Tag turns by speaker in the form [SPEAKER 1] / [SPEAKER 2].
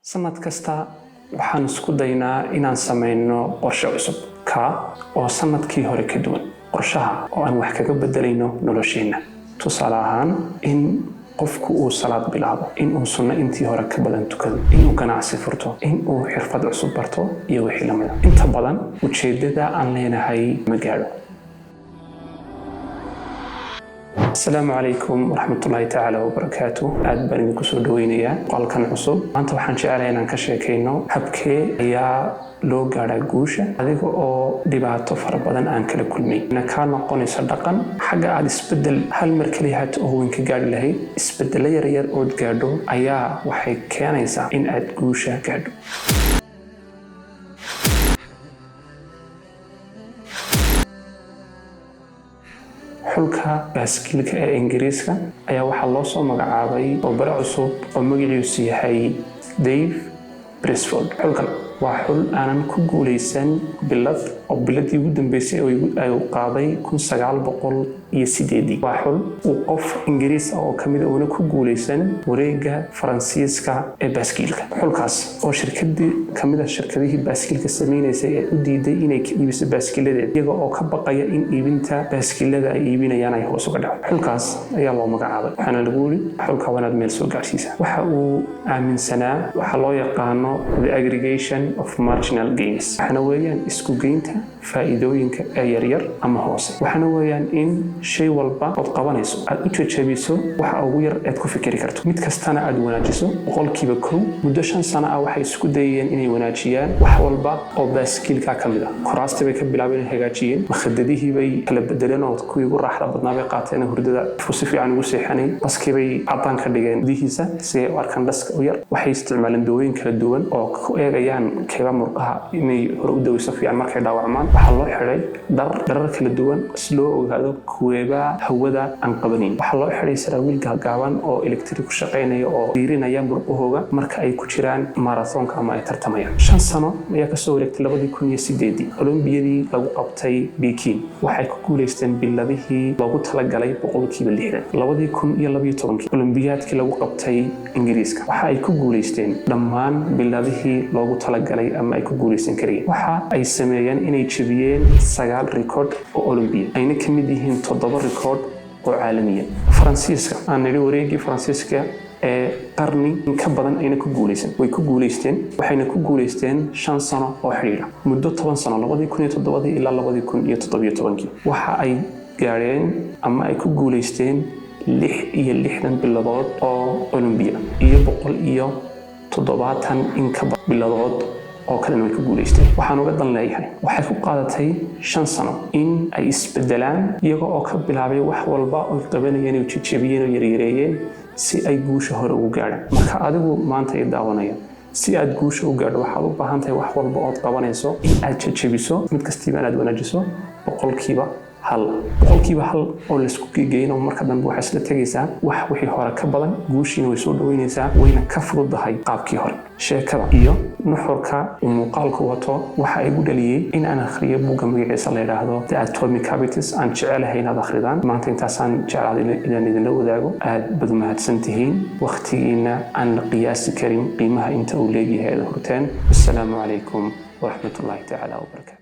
[SPEAKER 1] Sanad kasta waxaan isku daynaa inaan samayno qorshe cusub, ka oo sanadkii hore ka duwan, qorshaha oo aan wax kaga bedelayno nolosheenna. Tusaale ahaan, in qofku uu salaad bilaabo, in uu sunno intii hore ka badan tukado, inuu ganacsi furto, in uu xirfad cusub barto iyo wixii lamida. Inta badan ujeeddada aan leenahay ma gaadho. Asalaamu calaykum waraxmatullaahi tacaala wabarakaatu. Aad baan idinku soo dhaweynayaa qolkan cusub. Maanta waxaan jecelahay inaan ka sheekayno habkee ayaa loo gaadhaa guusha adiga oo dhibaato fara badan aan kala kulmay, na kaa noqonayso dhaqan xagga aad isbedel hal mar keliya hata oo weyn ka gaadhi lahayd. Isbedelo yaryar ood gaadho ayaa waxay keenaysaa in aad guusha gaadho. Xulka baaskiilka ee Ingiriiska ayaa waxaa loo soo magacaabay tababare cusub oo magaciisu yahay Dave Brailsford. Xulkan waa xul aanan ku guuleysan bilad, oo biladii ugu dambeysay ay qaaday 1908-dii. Waa xul uu qof Ingiriis ah oo kamid uuna ku guuleysan wareega Faransiiska ee baaskiilka. Xulkaas oo shirkadii kamid ah shirkadihii baaskiilka sameynaysay ee u diiday inay ka iibiso baaskiiladeed, iyaga oo ka baqaya in iibinta baaskiilada ay iibinayaan ay hoos uga dhaco. Xulkaas ayaa loo magacaabay, waxaana lagu yiri, "Xulka waa inaad meel soo gaarsiisa." Waxa uu aaminsanaa waxa loo yaqaano the aggregation of marginal gains, waxaana weeyaan isku geynta faa'iidooyinka ee yaryar ama hoose. Waxaana weeyaan in shay walba ood qabanayso aad u jajabiso waxa ugu yar eed ku fikiri karto, mid kastana aad wanaajiso 1% muddo 5 sano ah. Waxay isku dayayeen inay wanaajiyaan wax walba oo baaskiilka ka mid ah. Kuraastii bay ka bilaabeen inay hagaajiyeen, makhadadihii bay kala bedeleen oo kuwii ugu raaxda badnaa bay qaateen, hurdada qofku si fiican ugu seexanay. Baskii bay caddaan ka dhigeen gudihiisa si ay u arkaan dhaska u yar. Waxay isticmaaleen dawooyin kala duwan oo ku eegayaan keeba murqaha inay hore u daweyso fiican markay dhaawacmaan. Waxaa loo xidhay dhar, dharar kala duwan, si loo ogaado kuweebaa hawada aan qabanayn. Waxaa loo xidhay saraawiil gaagaaban oo electric ku shaqaynaya oo diirinaya murqahooga marka ay ku jiraan marathonka ama ay tartamayaan. 5 sano ayaa kasoo wareegtay. 2008-dii Olombiyadii lagu qabtay Beijing waxay ku guuleysteen biladihii loogu talagalay 60%. 2012-kii Olombiyaadkii lagu qabtay Ingiriiska waxa ay ku guuleysteen dhammaan biladihii loogu talagalay ama ay ku guuleysan karayeen. Waxa ay sameeyeen inay jebiyeen sagaal rikoodh oo Olombiya, ayna ka mid yihiin toddoba rikoodh oo caalamiya. Faransiiska aan nidhi, wareegii Faransiiska ee qarni in ka badan ayna ku guuleysan, way ku guuleysteen, waxayna ku guuleysteen 5 sano oo xidhiidha. Muddo 10 sano, 2007-dii ilaa 2017-kii, waxa ay gaadheen ama ay ku guuleysteen 66 biladood oo Olombiya iyo 170 in ka badan biladood oo kalena way ku guuleysteen. Waxaan uga dan leeyahay, waxay ku qaadatay 5 sano in ay isbedelaan, iyaga oo ka bilaabay wax walba oy qabanayeen oo jejebiyeen oo yaryareeyeen si ay guusha hore ugu gaadhaan. Marka adigu maanta i daawanaya, si aad guusha u gaadho waxaad u baahan tahay wax walba ood qabanayso in aad jejebiso, mid kastiiba inaad wanaajiso 1%, 1% oo laisku gegeyno. Marka dambe waxaa isla tegaysaa wax wixii hore ka badan, guushiina way soo dhaweynaysaa, wayna ka fududahay qaabkii hore. Sheekada iyo nuxurka uu muuqaalku wato waxa igu dhaliyey in aan akhriyo buugga magaciisa la yidhaahdo The Atomic Habits, aan jecelahay inaad akhridaan. Maanta intaasaan jeclaaday inaan idinla wadaago. Aad baad mahadsan tihiin wakhtigiina aan la qiyaasi karin qiimaha inta uu leegyahay aad hurteen. Assalaamu calaykum waraxmatullaahi tacaala wabarakaatu.